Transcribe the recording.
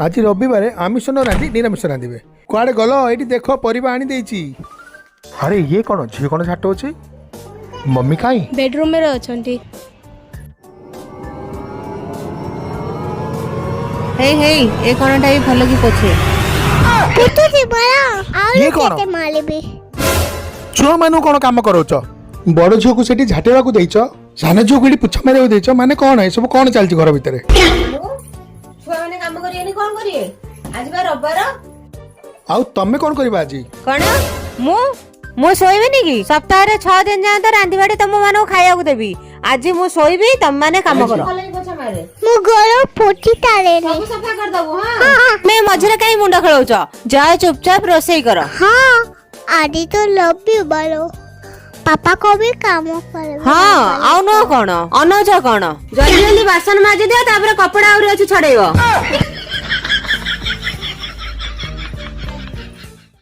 ଆଜି ରବିବାରେ ଆମିଷ ନ ରାନ୍ଧି ନିରାମିଷ ରାନ୍ଧିବେ। କୁଆଡ଼େ ଗଲ? ଏଇଠି ଦେଖ, ପରିବା ଆଣି ଦେଇଛି। ଆରେ, ଇଏ କ'ଣ? ଝିଅ କ'ଣ ଝାଟଉଛି? ମମି କାଇଁ? ବେଡରୁମ୍ରେ ଅଛନ୍ତି। ହେଇ ହେଇ, ଏ କଣଟା ବି ଭଲ କି ପୋଛେ। ପିଟୁଛି ବଳ ଆଉ। ଇଏ କଣ? କେତେ ମାରିବି? ଛୁଆମାନଙ୍କୁ କ'ଣ କାମ କରାଉଛ? ବଡ଼ ଝିଅକୁ ସେଠି ଝାଟେଇବାକୁ ଦେଇଛ, ସାନ ଝିଅକୁ ଏଠି ପୁଛା ମାରିବାକୁ ଦେଇଛ, ମାନେ କ'ଣ ଏସବୁ? କ'ଣ ଚାଲିଛି ଘର ଭିତରେ? ଛୁଆମାନେ କାମ କରିବେନି କଣ କରିବେ? ଆଜି ବା ରବିବାର। ଆଉ ତମେ କ'ଣ କରିବା ଆଜି? କଣ ମୁଁ ଶୋଇବିନି କି? ସପ୍ତାହରେ 6 ଦିନ ଯାଏଁ ତ ରାନ୍ଧିବାଡ଼ି ତମ ମାନଙ୍କୁ ଖାଇବାକୁ ଦେବି। ଆଜି ମୁଁ ଶୋଇବି, ତମମାନେ କାମ କର। ମୁଁ ଘର ପୋଛି ତାରେନି। ସଫା କରିଦବୁ। ହଁ, ମେ ମଝିରେ କାହିଁ ମୁଣ୍ଡ ଖେଳଉଛ? ଯାଅ, ଚୁପଚାପ ରୋଷେଇ କର। ହଁ, ଆଜି ତ ରବିବାର, ପାପା କବି କାମ କରିବେ। ହଁ, ଆଉ ନୁହଁ କଣ? ଅନଉଛ କଣ? ଜଲ୍ଦି ଜଲ୍ଦି ବାସନ ମାଜି ଦିଅ, ତାପରେ କପଡା ଆହୁରି ଅଛି ଛଡେଇବ।